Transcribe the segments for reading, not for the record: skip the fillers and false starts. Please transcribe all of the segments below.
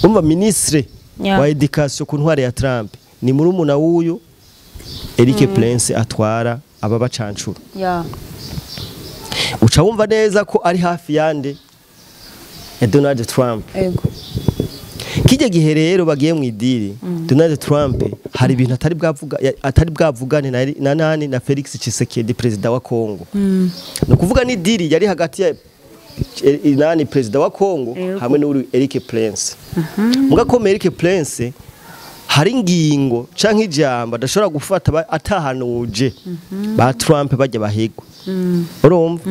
Umva, ministre wa education ku ntware ya Trump ni murumuna w'uyu Eric Prince atwara aba bacancuro. Uca wumva neza ko ari hafi yande ya Donald Trump. Ego. Kijya gihe rero bagiye mu idiri, Donald Trump hari ibintu atari bwavugane na nani, na Felix Tshisekedi, president wa Congo. No kuvuga ni deal yari hagati ya nani, president wa Congo, hamwe n'uri Eric Prince. Muga ko Eric Prince hari ingingo canke ijambo adashobora gufata atahanuje ba Trump bajya bahigwa. Urumva?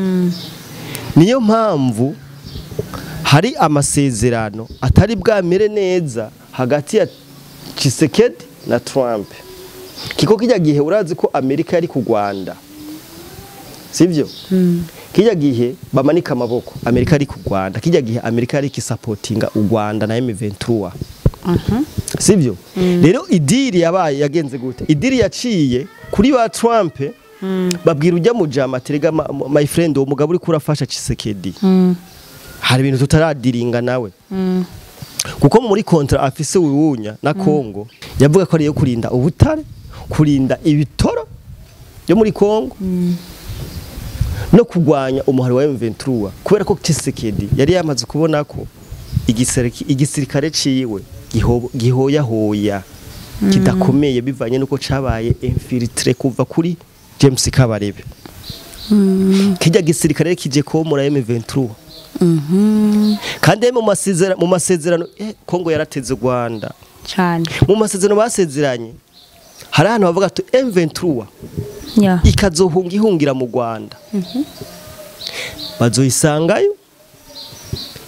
Niyo mpamvu hari amasezerano atari bwamere neza hagati ya Tshisekedi na Trump. Kiko kijya gihe urazi ko Amerika yari ku Rwanda. Sivyo? Kijya gihe bamanika amaboko Amerika ari ku Rwanda. Kijya gihe Amerika yari kisupportinga u Rwanda na M23. Sivyo? Rero idiri yabaye yagenze gute? Idiri yaciye kuri ba Trump, babwira ujya mu jama terega, my friend, uwo mugabo uri kurafasha Tshisekedi. Hari ibintu tutaradiringa nawe. Kuko muri contrat afise wiwunya na Congo yavuga ko ari yo kurinda ubutare, kurinda ibitoro yo muri Congo, no kugwanya umuhari wa M23, kubera ko Tshisekedi yari yamaze kubona ko igisirikare ciwe gihoyahoya kidakomeye, bivanye nuko cabaye infiltré kuva kuri James Kabarebe. Kijya gisirikare kije ko muri M23. Kandi mu masezerano Kongo yarateze u Rwanda cyane. Mu masezerano basezeranye hari ahantu bavuga ati M23 ikazohunga ihungira mu Rwanda, bazoyisangayo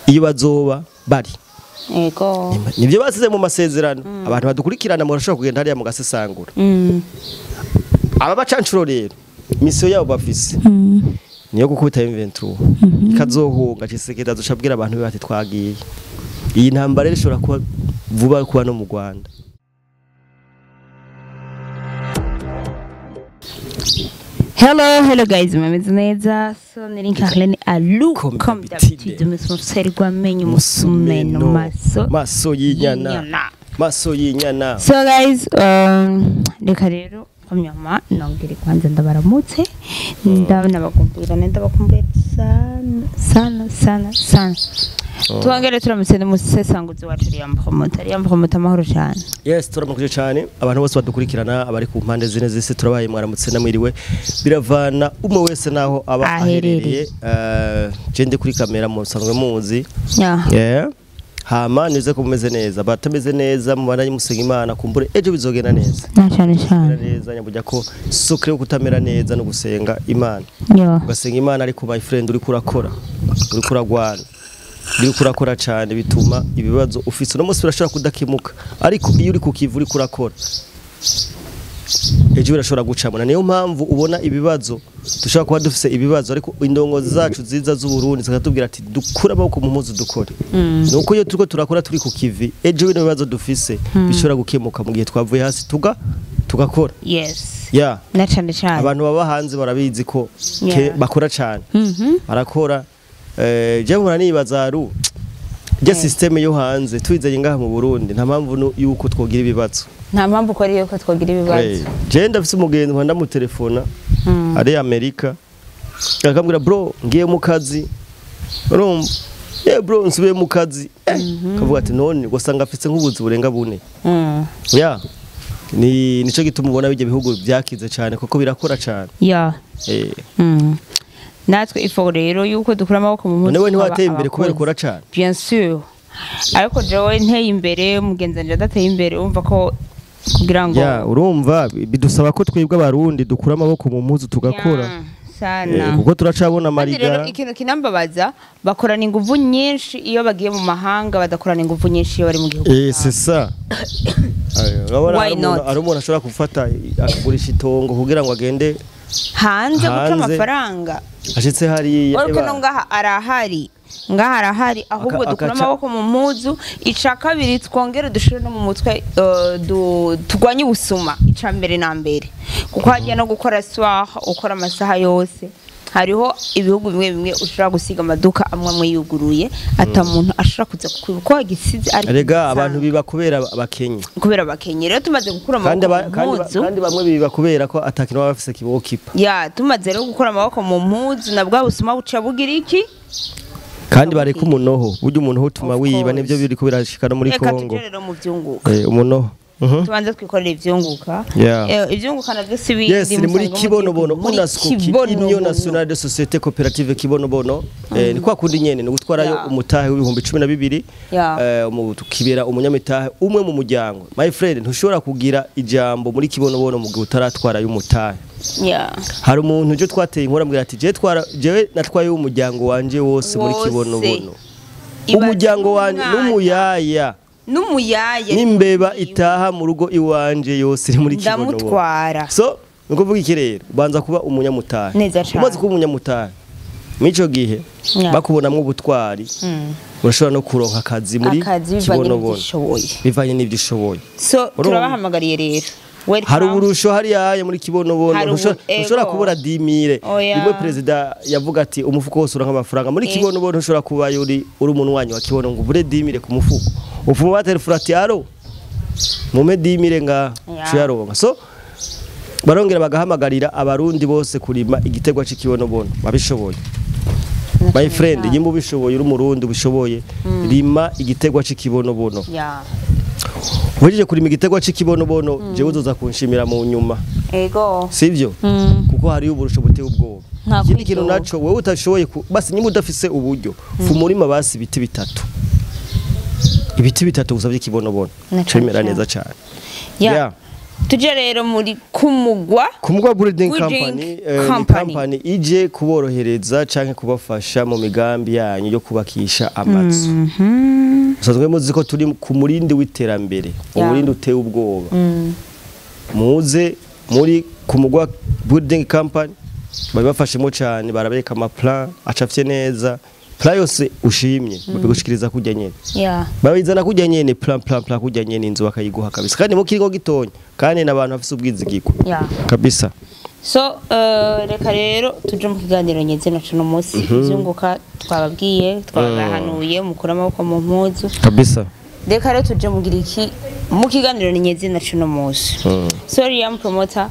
iyo bazoba bari. Nibyo basize mu masezerano. Abantu badukurikirana murashobora kugenda hariya mugasesangura. Aba bacancuro rero mission yabo bafise niyo gukubita M23 ikazohunga. Tshisekedi azoca abwira abantu be bati twagiye. Iyi ntambara rero ishobora kuba vuba, kuba no mu Rwanda. Hello, hello guys, mumeze neza? So nari Carlene Alu Comme comme d'habitude. d'habitude, musumseri gwamenye umusumeno maso maso y'inyana. Y'inyana. Maso y'inyana. So guys, reka rero komyama nongere kwanza ndabaramutse, ndabona bakumbwira, ndabakumbuye sana sana sana sana. Twongere turamutse n'umusesanguzi wacu Liam Promoter. Liam Promoter, amahoro cyane. Yes, turamukuje cyane abantu bose badukurikirana, abari ku mpande zine z'isi, turabaye mwaramutse namwiriwe, biravana umwe wese naho aba aherereye. Aherereye. Je ndi kuri kamera musanzwe muzi. Yeah. Hama nize ko mumeze neza, batameze neza mubandanye musenga Imana, kumbure ejo bizogenda neza. Na cyane cyane. Neza nyabujya ko secret yo kutamera neza no gusenga Imana. Ugasenga Imana, ariko my friend, uri kurakora, uri kuragwana, uri kurakora cyane, bituma ibibazo ufise no munsi birashobora kudakemuka, ariko iyo uri kukiva uri kurakora, ejo birashobora gucamuna. Niyo mpamvu ubona ibibazo dushobora kuba dufise ibibazo, ariko indongozi zacu ziza z'u Burundi zikatubwira ati dukure amaboko mu mpuzu dukore. Nuko iyo turiko turakora turi ku kivi, ejo bino bibazo dufise bishobora gukemuka mu gihe twavuye hasi tugakora. Yeah. Na cyane cyane. Abantu baba hanze barabizi ko bakora cyane. Barakora. Je mpora nibaza ru rya système yo hanze tuyizanye ngaha mu Burundi, nta mpamvu yuko twogira ibibazo. Nta mpamvu ko ariyo ko twagira ibibazo. Je ndafise umugenzi nkanda ndamutelefona ari Amerika, akambwira: "Bro, ngiye mu kazi." Urumva, "Yeah bro, nsubiye mu kazi." Kavuga ati none ugasanga afise nk'ubuzi burenga bune. Yeah, ni nico gituma ubona bijya bihugu byakize cyane kuko birakora cyane. Natwe ifo rero yuko dukura amaboko mu mpuzu. None we tukaba ntiwateye imbere kubera abakozi. ukora cyane? Bien sûr, ariko jewe nteye imbere, mugenzi wanje adateye imbere, urumva ko kugira ngo Ya, urumva bidusaba ko twebwe Abarundi dukura amaboko mu mpuzu tugakora. Ya, sana. Kuko turacabona Kandi rero amarigara. ikintu kinambabaza, bakorana inguvu nyinshi iyo bagiye mu mahanga, badakorana inguvu nyinshi iyo bari mu gihugu cyabo. C'est ça. Ayo, urabona Why hari umuntu not? hari umuntu ashobora gufata akagurisha itongo kugira ngo agende hanze guca hanze. amafaranga. Ashitse hariya, ariko eba, no ngaha arahari, ngaha arahari, ahubwo dukura amaboko mu mpuzu. Ica kabiri, twongere dushire no mu mutwe, turwanye ubusuma ica mbere na mbere, kuko hagiye no gukora soir, ukora amasaha yose. Hariho ibihugu bimwe bimwe ushobora gusiga amaduka amwe amwe yuguruye, ata muntu ashobora kuza kukwiba uko wagisize, ariko Erega abantu biba kubera abakenyi. Kubera abakenyi. Rero tumaze gukura Kandi amaboko mu mpuzu, kandi bamwe biba kubera ko atakintu baba bafise kibokipa. Ya, tumaze rero gukura amaboko mu mpuzu, na bwa busuma buca bugira iki? Kandi bareka umunoho, burya umunoho utuma Of wiba. course. Nivyo biriko birashika no muri Reka Kongo. tuje rero mu vyunguka. Umunoho. Tubanze twikorere ivyunguka. Yeah. Ivyunguka navyo si bindi. Yes, ni muri musanzwe Kibonobono. muzi, muri Unascoki, Kibonobono. Union Nationale de Société Coopérative Kibonobono. Ni kwa kundi nyene, ni gutwarayo umutahe w'12,000. Tukibera umunyamitahe umwe mu muryango. My friend, ntushobora kugira ijambo muri Kibonobono mu gihe utaratwarayo umutahe. Hari umuntu uje twateye inkuru, ambwira ati: "Je twara, jewe natwaye umuryango wanje wose muri Wose. Kibonobono." Ibaze Umuryango wanje n'umwana. n'umuyaya N'umuyaya. n'imbeba itaha mu rugo iwanje yose iri muri Kibonobono. Ndamutwara. So ni ukuvuga iki rero? Ubanza kuba umunyamutahe. Neza cane. Umaze kuba umunyamutahe, mw'ico gihe bakubonamwo ubutwari, urashobora no kuronka akazi muri Akazi bivanye n'ivyo Kibonobono. ushoboye. Bivanye n'ivyo ushoboye. So Urumva? turabahamagariye rero. Welcome. Hari uburusho hariya muri Kibonobono. Hari Ntushobora ego. kubura 10 000. Oya. Rimwe perezida yavuga ati umufuko wose uranka amafaranga muri Kibonobono. Ntushobora kuba uri umunwanyi wa Kibono ngo ubure 10 000 ku mufuko. Ufuma batelefona ati: "Allô, mume 10 000 nga." Uyaronka. So barongera bagahamagarira Abarundi bose kurima igiterwa c'ikibonobono babishoboye. My friend, nyimba ubishoboye, uri Umurundi ubishoboye, rima igiterwa c'ikibonobono. Uhejeje kurima igiterwa c'ikibonobono, jewe uzoza kunshimira mu nyuma. Sivyo? Kuko hariyo uburusho buteye ubwoba. Nta Ikindi kintu kwidoga. naco, wewe utashoboye basi nyimba udafise uburyo, fu murima basi ibiti bitatu, ibiti bitatu gusa by'ikibonobono. Na cane Cemera cane. neza cyane. Yeah. Tuje rero muri Kumugwa Kumugwa Building Building Company, ni Company. company ije kuborohereza canke kubafasha mu migambi yanyu yo kubakisha amazu. Musanzwe muzi ko turi ku murindi w'iterambere, umurindi uteye ubwoba. Muze muri Kumugwa Building Company, babibafashemo cyane, barabereka ama plan acafye neza. Plan yose ushimye babigushikiriza kurya nyene. Babizana kurya nyene, plan plan plan kurya nyene, inzu bakayiguha kabisa, kandi mu kiringo gitonya, kandi n'abantu bafise ubwizigirwa kabisa. So reka rero tuje mu kiganiro nyezina cuno munsi. Ivyunguka twababwiye, twabagahanuye, mukura amaboko mu mpuzu. Reka rero tuje mugira iki mu kiganiro nyezina cuno munsi. Sorry, am promoter,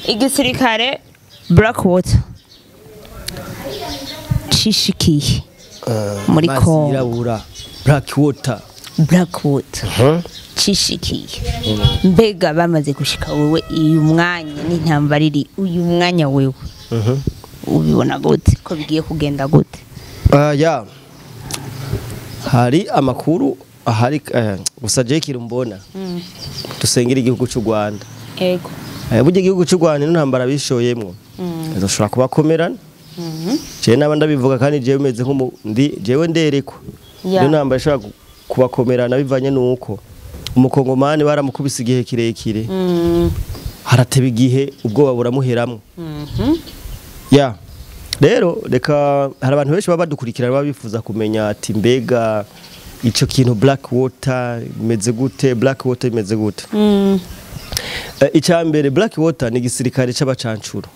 igisirikare Blackwater cishikiye muri Amazi Congo. yirabura, black water. Blackwater cishikiye. Mbega bamaze gushika, wewe uyu mwanya n'intambara iri uyu mwanya, wewe ubibona gute ko bigiye kugenda gute? Ya, hari amakuru ahari, gusa je kintu mbona, dusengera igihugu cy'u Rwanda. Burya igihugu cy'u Rwanda n'intambara bishoyemwo izoshobora kubakomerana. Jewe naba ndabivuga, kandi jewe meze nk'umu ndi jewe nderekwa. Niyo ntambara ishobora kubakomerana bivanye nuko Umukongomani baramukubise igihe kirekire, harateba igihe ubwoba buramuheramwo. Ya, rero reka, hari abantu benshi baba badukurikirana, baba bifuza kumenya ati: "Mbega ico kintu black water imeze gute? Black water imeze gute?" Icya mbere, black water ni igisirikare c'abacancuro,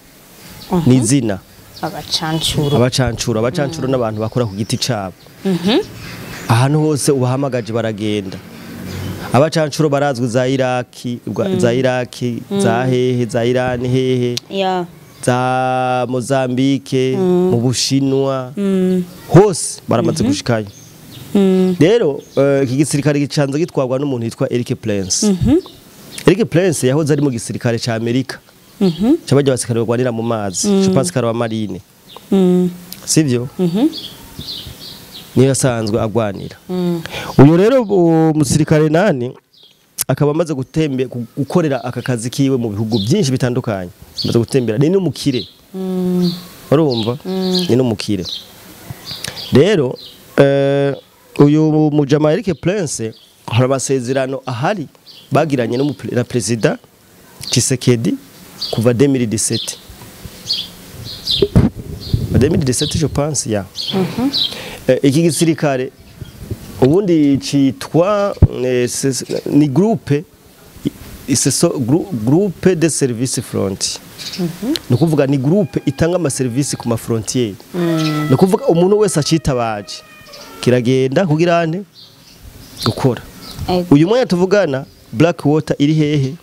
ni izina. Abacancuro. Abacancuro, abacancuro n'abantu bakora ku giti cabo. Ahantu hose ubahamagaje baragenda. Abacancuro barazwi za Iraki, za Iraki, za hehe, za Irani, hehe, za Mozambique, mu Bushinwa, hose baramaze gushikayo. Rero iki gisirikare gicanze gitwarwa n'umuntu yitwa Eric Prince. Eric Prince yahoze ari mu gisirikare ca Amerika, c'abarya abasirikare barwanira mu mazi, je pense ko ari aba marine, sivyo? Niyo asanzwe agwanira. Uyu rero umusirikare nani akaba amaze gutembe gukorera aka kazi kiwe mu bihugu byinshi bitandukanye, amaze gutembera, ni n'umukire. Urumva, ni n'umukire. Rero uyu mujama Eric Prince, hari amasezerano ahari bagiranye na perezida Tshisekedi kuva 2017, 2017 je pense ya. Iki gisirikare ubundi citwa ni groupe iseso groupe de service front. Ni ukuvuga ni groupe itanga amaserivisi ku ma frontières. Ni ukuvuga umuntu wese acitabaje kiragenda kugira ane gukora. Uyu mwanya tuvugana Blackwater iri hehe?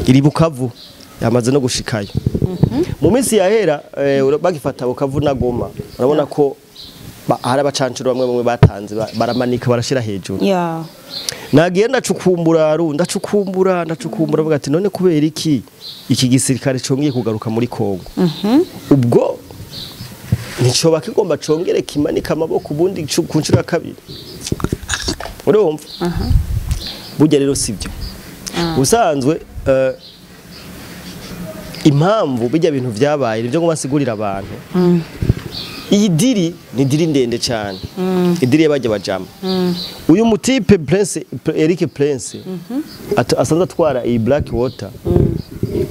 Iri Bukavu, yamaze no gushikayo. Mu minsi yahera bagifata Bukavu na Goma, urabona ko hari abacancuro bamwe bamwe batanze baramanika barashira hejuru. Nagiye ndacukumbura ndacukumbura bavuga ati none kubera iki iki gisirikare congeye kugaruka muri Kongo? Ubwo nicoba kigomba congere kimanika amaboko ubundi ku nshuro ya kabiri. Urumva? Burya rero sibyo. Usanzwe impamvu bijya bintu vyabaye nivyo ngo basigurira abantu. Iyi diri ni diri ndende cyane. Idiri yabajya bajama. Uyu mutipe Prince Eric Prince asanzwe atwara iyi Blackwater.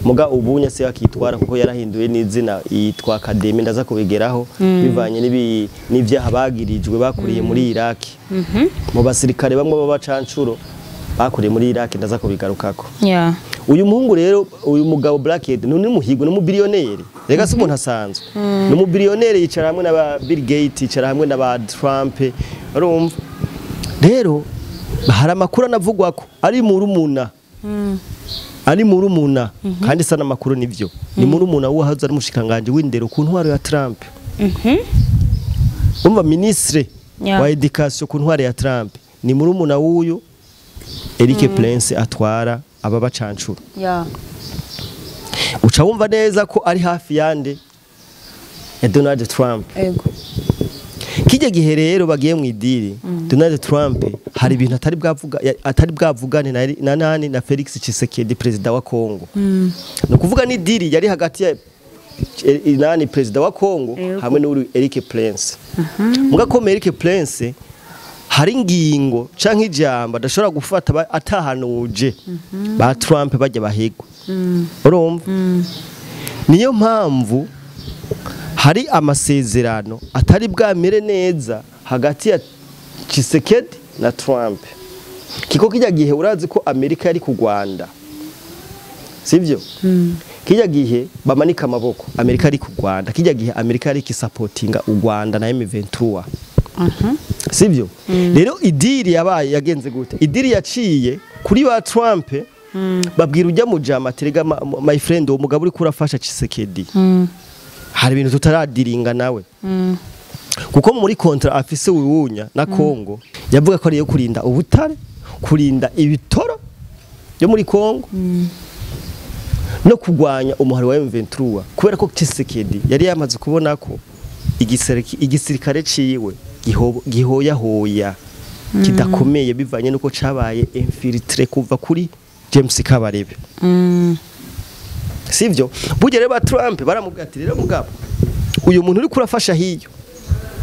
Muga ubunya se akitwara kuko yarahinduye n'izina yitwa Academy, ndaza kubigeraho bivanye n'ivyaha bagirijwe bakuriye muri Iraq. Mu basirikare bamwe b'abacancuro bakuriye muri Iraq, ndaza kubigarukako. Uyu muhungu rero, uyu mugabo Blackhead ni umuhigo, ni umubillionaire. Rega si umuntu asanzwe. Ni umubillionaire, yicara hamwe n'aba Bill Gates, yicara hamwe n'aba Trump. Urumva? Rero hari amakuru anavugwa ko ari murumuna. Ari murumuna kandi sana makuru nivyo. Ni murumuna w'uwahoze ari umushikanganje w'indero ku ntwaro ya Trump. Umva ministre wa education ku ntwaro ya Trump ni murumuna w'uyu Eric Prince atwara aba bacancuro. Uca wumva neza ko ari hafi yande ya Donald Trump. Kijya gihe rero bagiye mu idiri Donald Trump hari ibintu atari bwavugane na nani na Felix Tshisekedi president wa Kongo. Ni kuvuga ni diri yari hagati ya nani president wa Kongo hamwe n'uri Eric Prince. Muga ko Eric Prince hari ingingo canke ijambo adashobora gufata atahanuje ba Trump bajya bahigwa. Urumva? Niyo mpamvu hari amasezerano atari bwamere neza hagati ya Tshisekedi na Trump. Kiko kijya gihe urazi ko Amerika yari ku Rwanda. Sivyo? Kijya gihe bamanika amaboko Amerika ari ku Rwanda. Kijya gihe Amerika yari kisupportinga u Rwanda na M23. Sivyo? Rero idiri yabaye yagenze gute? Idiri yaciye kuri ba Trump babwira ujya mu jama terega my friend uwo mugabo uri kurafasha Tshisekedi. Hari ibintu tutaradiringa nawe. Kuko muri kontra afise uwunya na Kongo yavuga ko ari yo kurinda ubutare, kurinda ibitoro yo muri Kongo no kugwanya umuhari wa M23, kubera ko Tshisekedi yari yamaze kubona ko igisirikare ciwe gihoya hoya kidakomeye bivanye nuko cabaye infiltré kuva kuri James Kabarebe. Sivyo? Burya rero ba Trump baramubwira ati rero mugabo uyu muntu uri kurafasha hiyo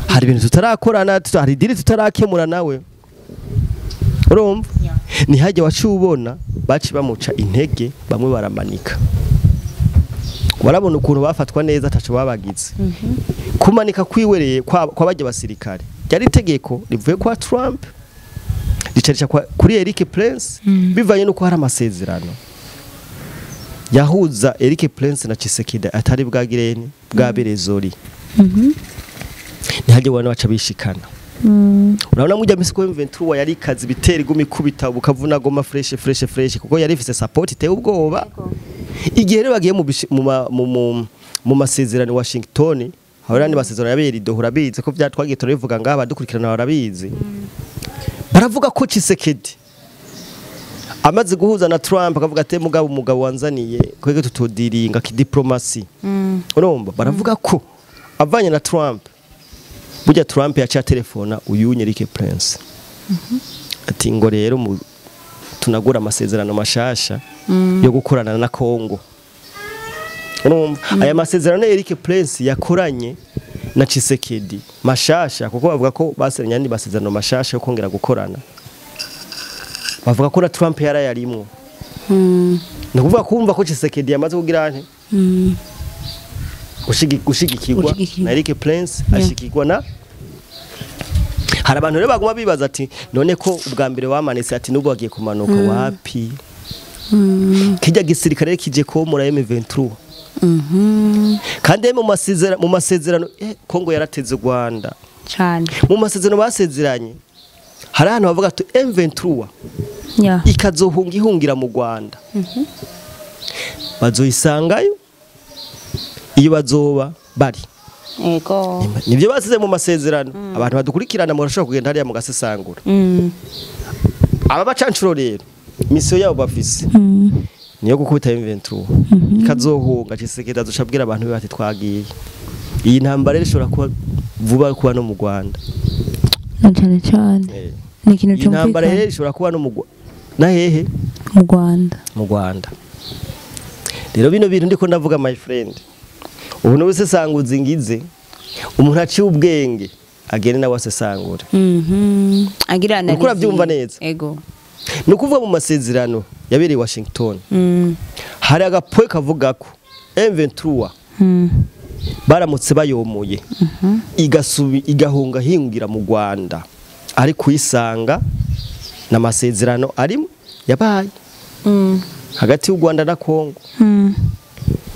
hari ibintu tutarakorana, hari diri tutarakemura nawe. Urumva? Ni hajya wacu ubona baci bamuca intege bamwe baramanika. Warabona ukuntu bafatwa neza ataco babagize. Kumanika kwiwereye kwa bajya basirikare ryari itegeko rivuye kwa Trump ricarisha kuri Eric Prince bivanye nuko hari amasezerano yahuza Eric Prince na Tshisekedi atari bwagirene bwa Berezori. Ni hajya abantu baca bishikana. Urabona mujya misiko M23 yari kazi bitera igumi kubita bukavuna Goma fresh fresh fresh kuko yari ifise support iteye ubwoba. Igihe rero bagiye mu masezerano Washington, hahora ni masezerano yabera idohora bize ko byatwagiye turabivuga ngaha badukurikirana barabizi. Baravuga ko Tshisekedi amaze guhuza na Trump akavuga ati mugabo umugabo wanzaniye kwege tutodiringa ki diplomasi. Urumva baravuga ko avanye na Trump, burya Trump yaciye telefona uyu Eric Prince. Ati ngo rero tunagura amasezerano mashasha yo gukorana na Kongo. Urumva aya masezerano Eric Prince yakoranye na Tshisekedi mashasha, kuko bavuga ko baseranye andi masezerano mashasha yo kongera gukorana. Bavuga ko na Trump yarayarimwo. Ni kuvuga kumva ko Tshisekedi yamaze kugira nte gushigikirwa na Eric Prince, ashigikirwa na hari abantu rero baguma bibaza ati none ko ubwa mbere wamanitse ati nubwo bagiye kumanuka wapi? Kijya gisirikare kije komora M23. Kandi mu masezerano Kongo yarateze Rwanda cyane. Mu masezerano basezeranye hari ahantu bavuga ati M23 ikazohunga ihungira mu Rwanda. Bazoyisangayo iyo bazoba bari. Ego. Nibyo basize mu masezerano. Abantu badukurikirana murashobora kugenda hariya mugasesangura. Aba bacancuro rero misiyo yabo bafise niyo gukubita M23 ikazohunga. Tshisekedi azoshabwira abantu bati twagiye. Iyi ntambara rero ishobora kuba vuba kuba no mu Rwanda. Cyane cyane. Ni ikintu cyumvikana. Intambara rero ishobora kuba no mu na hehe? Mu Rwanda. Mu Rwanda. Rero bino bintu ndiko ndavuga my friend. Ubu n'ubusesanguzi ngize umuntu aciye ubwenge agende nawe asesangura. Agira analyse. Uko urabyumva neza. Ego. Ni ukuvuga mu masezerano yabereye Washington. Hari agapoe kavuga ko M23 baramutse bayomoye igasubi igahunga hingira mu Rwanda ari kuyisanga n'amasezerano arimo yabaye hagati y'u Rwanda na Kongo.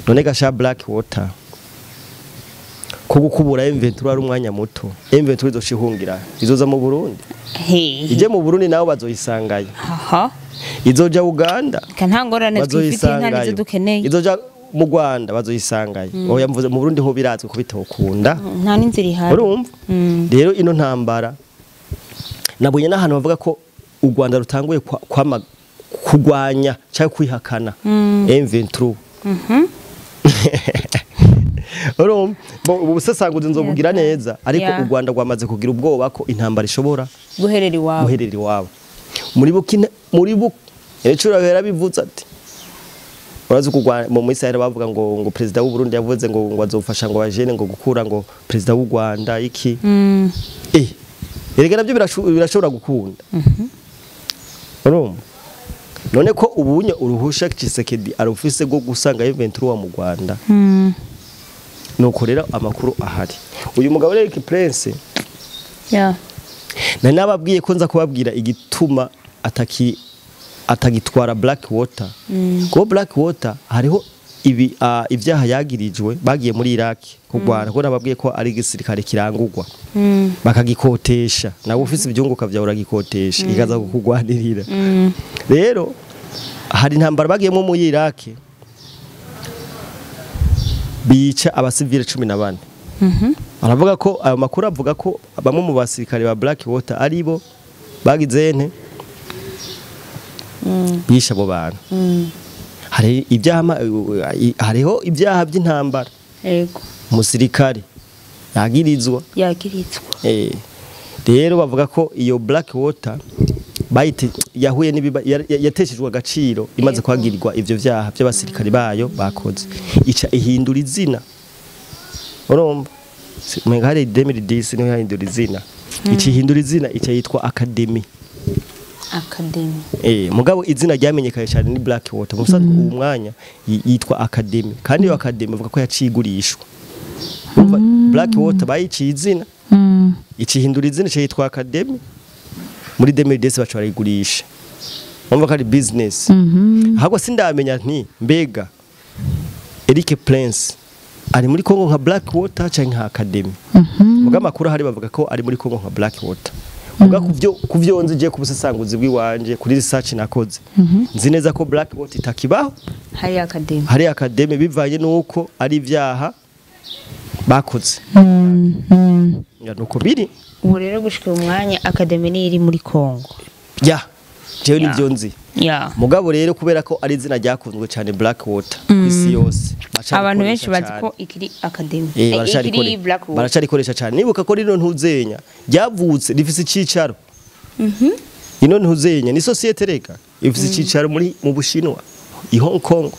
None gasha Black Water ko gukubura M23 ari umwanya muto. M23 izoshihungira izoza mu Burundi. Ije mu Burundi naho bazoyisangayo. Izoja Uganda. Nta ngorane twifitiye, nta nizo dukeneye. Izoja mu Rwanda bazoyisangayo. Oya mvuze mu Burundi ho birazwe ko bitokunda. Nta n'inzira ihari. Urumva? Rero ino ntambara nabonye n'ahantu bavuga ko u Rwanda rutanguye kugwanya cyangwa kwihakana M23. Urumva? Ubusesanguzi nzobugira neza ariko u Rwanda rwamaze kugira ubwoba ko intambara ishobora guherera iwabo. Muri buki ecura hera bivuze ati urazi kugwa mu Israel bavuga ngo president w'u Burundi yavuze ngo azofasha ngo bajene ngo gukura ngo president w'u Rwanda iki. Erega nabyo birashobora gukunda. Urumva? None ko ubunye uruhusha Tshisekedi arufise go gusanga M23 mu Rwanda. Nuko rero amakuru ahari. Uyu mugabo Eric Prince nari nababwiye ko nza kubabwira igituma atagitwara Black Water. Kuko Black Water hariho ibi ibyaha yagirijwe bagiye muri Iraq kugwana, ko nababwiye ko ari igisirikare kirangurwa bakagikotesha, nawe ufise ibyunguka byawe uragikotesha ikaza kukugwanirira. Rero hari intambara bagiyemo muri Iraq bica abasivile 14. Aravuga ko ayo makuru avuga ko bamwe mu basirikare ba Black Water aribo bagize ente bisha abo bantu. Hari ibyaha, hariho ibyaha by'intambara. Yego. Umusirikare yagirizwa. Rero bavuga ko iyo Black Water bayite yahuye n'ibiba yateshejwe agaciro imaze kwagirirwa ivyo vyaha by'abasirikare bayo bakoze, ica ihindura izina. Urumva? Umenga hari 2010 niho yahindura izina. Ica ihindura izina ica yitwa Academy. Mugabo izina ryamenyekanye cyane ni Black Water. Musanzwe uwo mwanya yitwa Academy. Kandi iyo Academy bavuga ko yacigurishwa. Black Water bayiciye izina. Ica ihindura izina ica yitwa Academy. Muri 2010 baca barayigurisha. Umva ko ari business. Ahubwo sindamenya nti mbega Eric Prince ari muri Kongo nka Black Water canke nka Academy. Muga makuru hari bavuga ko ari muri Kongo nka Black Water. Muga kuvyo nzi je kubusesanguzi bwiwanje kuri research nakoze. Nzi neza ko Black Water itakibaho. Hari Academy. Hari Academy bivanye nuko ari ivyaha bakoze. Ya nuko biri. Ubu rero gushika umwanya Academy ni iri muri Kongo. Ya. Jewe nivyo nzi. Ya. Mugabo rero kubera ko ari izina ryakunzwe cyane Black Water kwisi yose. Abantu benshi bazi ko ikiri Academy. Ikiri Black Water. Baracarikoresha cyane. Nibuka ko rino ntuzenya ryavutse rifise icicaro. Ino ntuzenya ni societe reka ifise icicaro muri mu Bushinwa, i Hong Kong.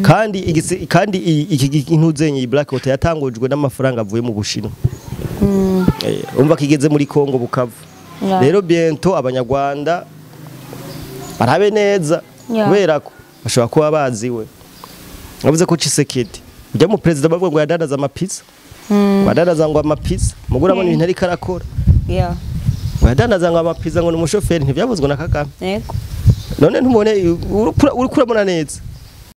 Kandi kandi iki ntuzenya iyi Black Water yatangujwe n'amafaranga avuye mu Bushinwa. Umva kigeze muri Kongo Bukavu. Rero bientôt abanyarwanda barabe neza kubera ko bashobora kuba baziwe. Navuze ko Tshisekedi ujya mu president bavuga ngo yadandaza amapizza. Wadandaza ngo amapizza mugura abona ibintu ariko arakora. Wadandaza ngo amapizza ngo ni umushoferi ntibyavuzwe na Kagame. Yego. None ntumone, uriko urabona neza.